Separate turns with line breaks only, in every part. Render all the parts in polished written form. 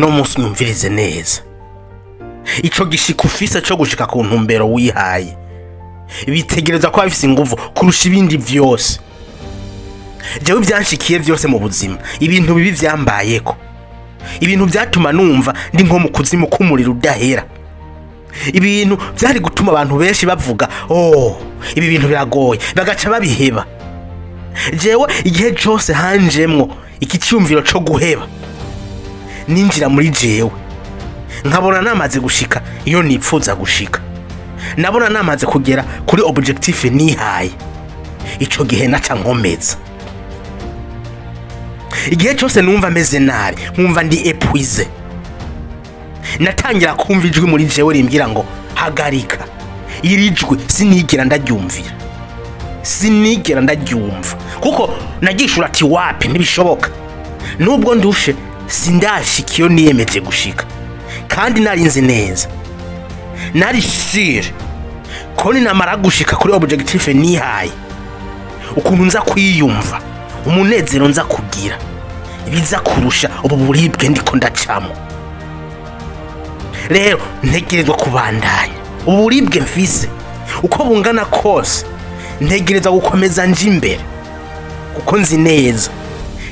Uno munsi nyumvirize neza. Ico gishika ufise co gushika ku ntumbero wihaye bitegereza ko bifise inguvu kurusha ibindi vyose. Jewe byanshikiye vyose mu buzima, ibintu bibi vyambayeko, ibintu vyatuma numva ndi nko mu kuzimu k'umuriro udahera, ibintu vyari gutuma abantu benshi bavuga: "Oh, ibi bintu biragoye," bagaca babiheba. Jewe igihe cose hanjemwo iki cyumviro co guheba, ninjira muri jewe nkabona namaze gushika iyo nipfuza gushika, nabona namaze kugera kuri objectif nihaye, ico gihe naca nkomeza. Igihe cyose numva meze nabi, nkumva ndi épuisé, natangira kumva ijwi muri jewe rimbwira ngo: "Hagarika." Iri jwi sinigera ndaryumvira, sinigera ndaryumva, kuko nagishura ati: "Wapi, ntibishoboka. Nubwo ndushe, sindashika iyo niyemeje gushika." Kandi nari nzi neza, nari sûre ko ninamara gushika kuri objectif nihaye, ukuntu nza kwiyumva, umunezero nza kugira, biza kurusha ubu buribwe ndiko ndacamo. Rero ntegerezwa kubandanya. Uburibwe mfise uko bungana kose, ntegerezwa gukomeza nje imbere, kuko nzi neza,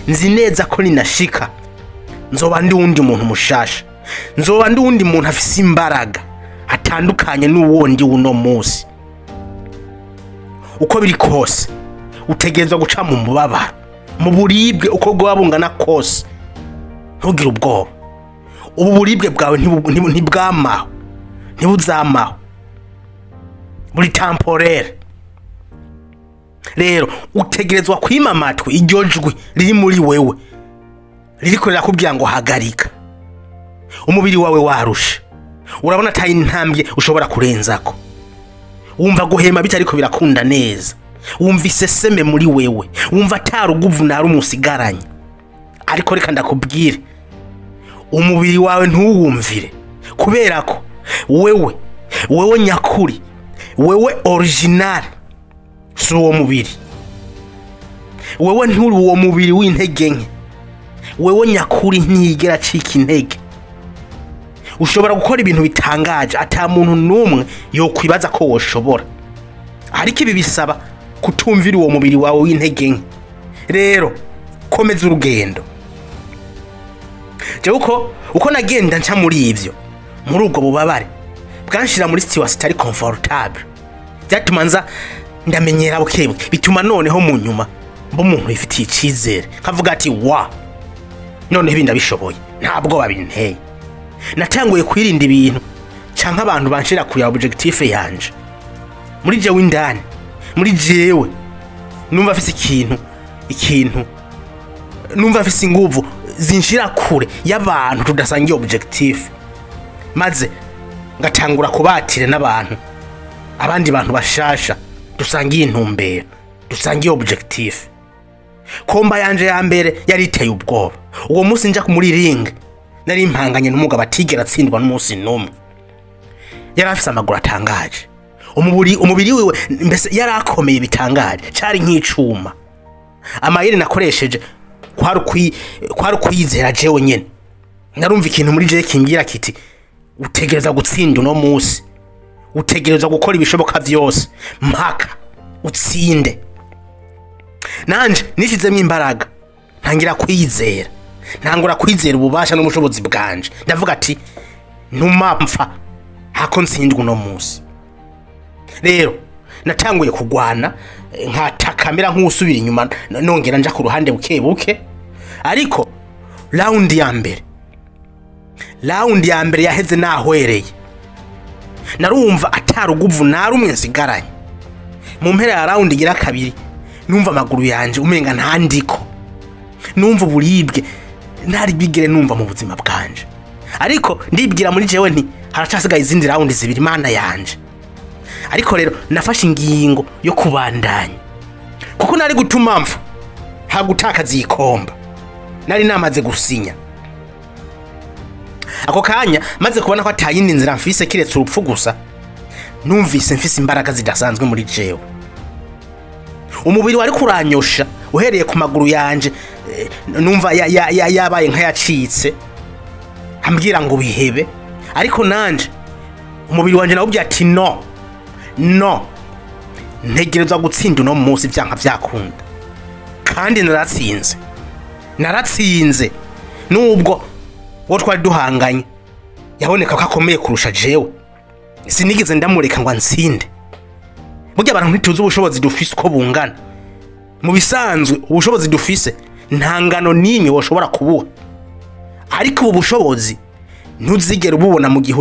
nzi neza ko ninashika nzoba ndi wundi muntu mushasha, nzoba ndi wundi muntu afise imbaraga atandukanye n'uwo ndi uno munsi. Uko biri kose, utegerezwa guca mu mubabaro, mu buribwe, uko bwaba bungana kose. Ntugire ubwoba. Ubu buribwe bwawe ntibwamaho, ntibuzamaho, buri temporaire. Rero utegerezwa kwima amatwi iryo jwi riri muri wewe ririko rirakubwira ngo: "Hagarika." Umubiri wawe warushe, urabona atayi intambwe ushobora kurenzako, wumva guhema bitariko birakunda neza, wumva iseseme muri wewe, wumva ataruguvu na rumwe usigaranye. Ariko reka ndakubwire, umubiri wawe ntuwumvire, kubera ko wewe, wewe nyakuri, wewe original, si uwo mubiri. Wewe nturi uwo mubiri w'intege nke. Wewe nyakuri ntiyigera acika intege. Ushobora gukora ibintu bitangaje ata muntu n'umwe yokwibaza ko woshobora, ariko ibi bisaba kutumvira uwo mubiri wawe w'intege nke. Rero komeza urugendo. Jewe uko nagenda nca muri ivyo, muri ubwo bubabare bwanshira muri situation itari confortable, byatuma nza ndamenyera bukebuke, bituma noneho mu nyuma mba umuntu wifitiye icizere, nkavuga ati: "Wa, noneho ibi ndabishoboye, ntabwo babinteye." Natanguye kwirinda ibintu canke abantu banshira kure ya objectif yanje. Muri jewe indani, muri jewe numva afise ikintu, numva afise inguvu zinshira kure y'abantu tudasangiye objectif, maze ngatangura kubatire n'abantu, abandi bantu bashasha dusangiye intumbero, dusangiye objectif. Combat yanje ya mbere yari iteye ubwoba. Uwo munsi nja muri ring, nari impanganye n'umugabo atigera atsindwa n'umunsi n'umwe. Yari afise amaguru atangaje, umubiri wiwe mbese yari akomeye bitangaje, cari nk'icuma. Amayeri nakoresheje kwari ukwizera jewe nyene. Narumva ikintu muri jewe kimbwira kiti: "Utegereza gutsinda uno munsi, utegereza gukora ibishoboka vyose mpaka utsinde." Nanje nishizemwo imbaraga, ntangira kwizera, ntangura kwizera ububasha n'ubushobozi bwanje. Ndavuga ati: "Ntumapfa hako ntsindwa uno munsi." Rero natanguye kugwana, nkatakamera nk'usubira inyuma, nongera nja ku ruhande buke buke. Ariko round ya mbere yaheze nahwereye, narumva ataruguvu na rumwe nsigaranye. Mu mpera ya round igira kabiri, numva amaguru yanje umenga ntandiko, numva uburibwe ntari bwigere numva mu buzima bwanje. Ariko ndibwira muri jewe nti: "Haracasigaye izindi round zibiri, Mana yanje." Ariko rero nafashe ingingo yo kubandanya, kuko nari gutuma mfa hagutakaza iyi combat nari namaze gusinya. Ako kanya maze kubona ko atayindi nzira mfise kiretse urupfu gusa, numvise mfise imbaraga zidasanzwe muri jewe. Umubiri wari kuranyosha uhereye ku maguru yanje, numva yabaye nk'ayacitse. Ambwira ngo bihebe, ariko nanje umubiri wanje nawubwira ati no no, ntegerezwa gutsinda uno munsi vyanka vyakunda. Kandi naratsinze, naratsinze nubwo uwo twari duhanganye yaboneka ko akomeye kurusha jewe. Sinigeze ndamureka ngo ansinde. Burya abantu ntituzi ubushobozi dufise uko bungana. Mu bisanzwe ubushobozi dufise nta ngano n'imwe woshobora kubuha, ariko ubu bushobozi ntuzigera ububona mu gihe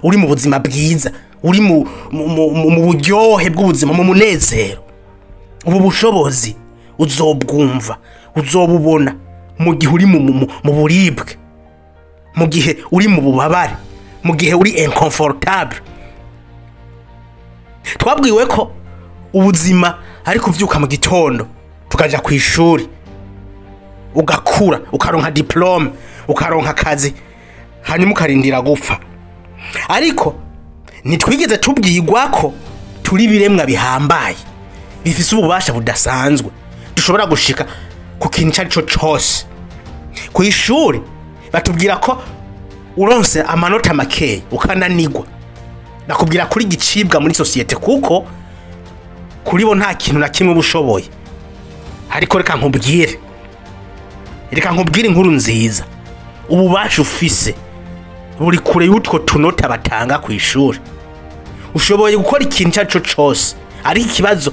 uri mu buzima bwiza, uri mu buryohe bw'ubuzima, mu munezero. Ubu bushobozi uzobwumva, uzobubona mu gihe uri mu buribwe, mu gihe uri mu bubabare, mu gihe uri inconfortable. Twabwiwe ko ubuzima ari kuvyuka mu gitondo tukaja ku ishuri, ugakura ukaronka diplome, ukaronka akazi, hanyuma ukarindira gupfa. Ariko ntitwigeze tubwirwa ko turi biremwa bihambaye bifise ububasha budasanzwe, dushobora gushika ku kintu icyo ari cyo cyose. Ku ishuri batubwira ko uronse amanota makeya ukananigwa, bakubwira kuri gicibwa muri sosiyete, kuko kuri bo nta kintu na kimwe ubushoboye. Ariko reka nkubwire, reka nkubwire inkuru nziza. Ububasha ufise buri kure y'utwo tunota batanga ku ishuri. Ushoboye gukora ikintu icyo ari cyo cyose, ariko ikibazo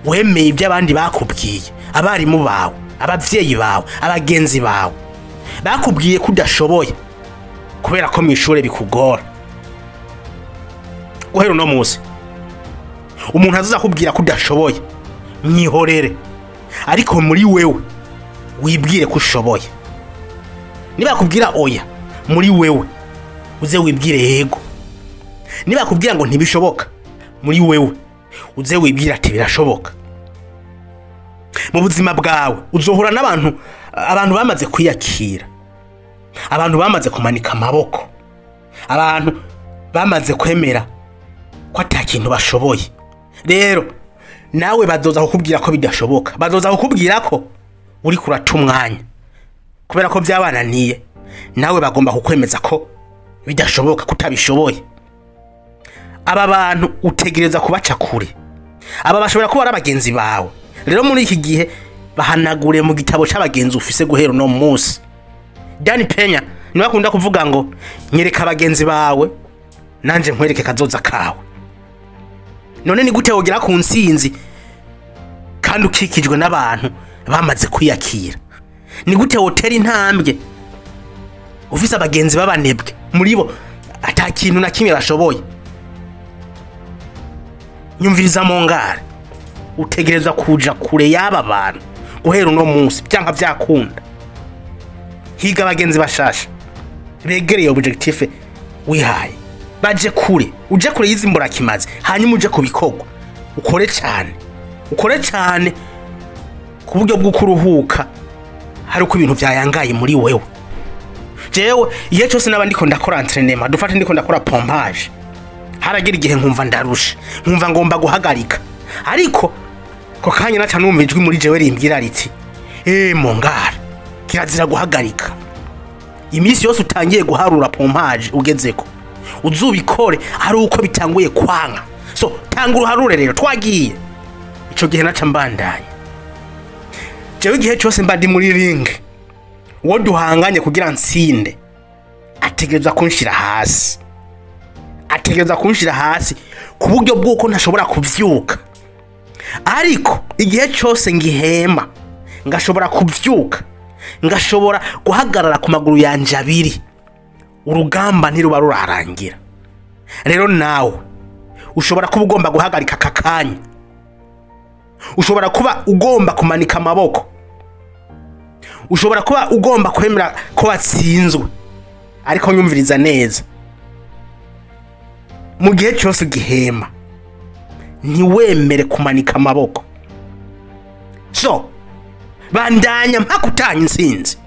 wemeye ibyo abandi bakubwiye, abarimu bawe, abavyeyi bawe, abagenzi bawe bakubwiye ko udashoboye kubera ko mu ishuri bikugora. Guhera uno munsi umuntu azaza kubwira ko udashoboye, mwihorere, ariko muri wewe wibwire ko ushoboye. Niba kubwira oya, muri wewe uze wibwire yego. Niba kubwira ngo ntibishoboka, muri wewe uze wibwire ati birashoboka. Mu buzima bwawe uzohura n'abantu, abantu bamaze kwiyakira, abantu bamaze kumanika amaboko, abantu bamaze kwemera ko ata kintu bashoboye. Rero nawe bazoza kukubwira ko bidashoboka, bazoza kukubwira ko uri kurata umwanya kubera ko byabananiye. Nawe bagomba kukwemeza ko bidashoboka, kutabishoboye. Aba bantu utegereza kubaca kure. Aba bashobora kuba ari abagenzi bawe. Rero muri iki gihe bahanagure mu gitabo c'abagenzi ufise guhera no munsi. Dani Penya niwe akunda kuvuga ngo nyereka abagenzi bawe nanje nkwereke kazoza kawe. None ni gute wogera ku nsinzi kandi ukikijwe n'abantu bamaze kwiyakira? Ni gute wotera intambwe ufise abagenzi babanebwe, muri bo ata kintu na kimwe bashoboye? Nyumviriza mongare, utegereza kuja kure y'aba bantu guhera uno munsi, byanka byakunda. Higa abagenzi bashasha begereye objectif wihaye, baje kure, uje kure y'izimbura kimaze, hanyuma uje kubikogwa. Ukore cyane, ukore cyane ku buryo bw'ukuruhuka hari uko ibintu byayangaye muri wewe. Jewe igihe cyose naba ndiko ndakora entraînement, dufate ndiko ndakora pompage, haragira igihe nkumva ndarusha, nkumva ngomba guhagarika, ariko ko kanya naca numva ijwi muri jewe rimbwira riti mongara, kirazira guhagarika. Iminsi yose utangiye guharura pompage ugezeko, uzubikore ari uko bitanguye kwanka. So tanga uruharure rero, twagiye. Ico gihe naca mbandanya. Jewe igihe cyose mba ndi muri ring, uwo duhanganye kugira nsinde ategereza kunshira hasi, ategereza kunshira hasi ku buryo bw'uko ntashobora kuvyuka. Ariko igihe cyose ngihema ngashobora kuvyuka, ngashobora guhagarara ku maguru yanje abiri, urugamba ntiruba rurarangira. Rero nawe ushobora kuba ugomba guhagarika aka kanya, ushobora kuba ugomba kumanika amaboko, ushobora kuba ugomba kwemera ko watsinzwe. Ariko nyumviriza neza, mu gihe cyose ugihema ntiwemere kumanika amaboko. So bandanya mpaka utanye intsinzi.